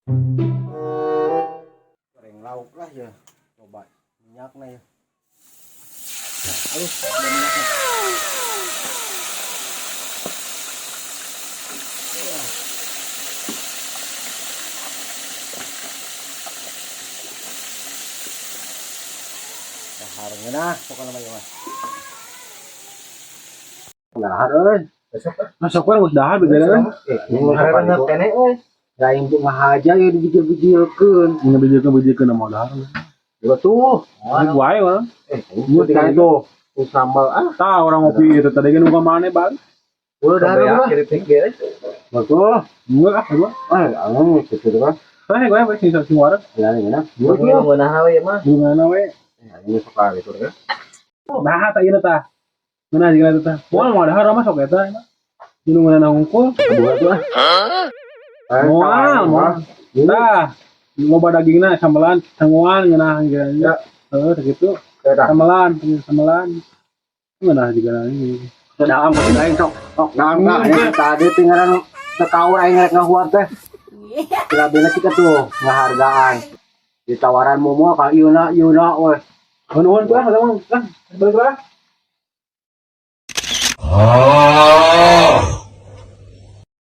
Goreng lauk lah ya. Coba minyaknya ya. Nah, halus ada minyaknya. Ya. Dahar ngeunah pokoknya mah ieu mah. Dahar euy. Masuk kan geus dahar beda kan. Eh, ngaranna keneh euy. Da aing ngahaja ya dibijil-bijilkeun. Ini bijilkeun mau dahar. Coba tuh. Ini wae mah. Eh, gua tuh. Terus sambal ah. Tah orang ngopi itu tadi kan bukan mana bang. Udah dahar mah. Betul. Enggak ah gua. Ah, anu gitu kan. Tah gue we sing sing wareg. Ya, gimana? Gimana we? Ini suka gitu kan. Nah, tah ieu tah. Mana jeung eta tah. Moal mau dahar mah sok eta. Minum mana hungkul. Dua tuh ah. Moal, moal. Tah, loba dagingna sambelan, sanguan ngeunah gitu. Ya. Heeh, sakitu. Sambelan, sambelan. Ngeunah juga ini. Dalam kasih aing sok. Sok dalam nah, ya tadi tinggalan tekaur aing rek ngahuar teh. Kira kita tuh ngahargaan. Ditawaran momo ka ieu na ieu na we. Nuhun gua, sama lah. Balik lah.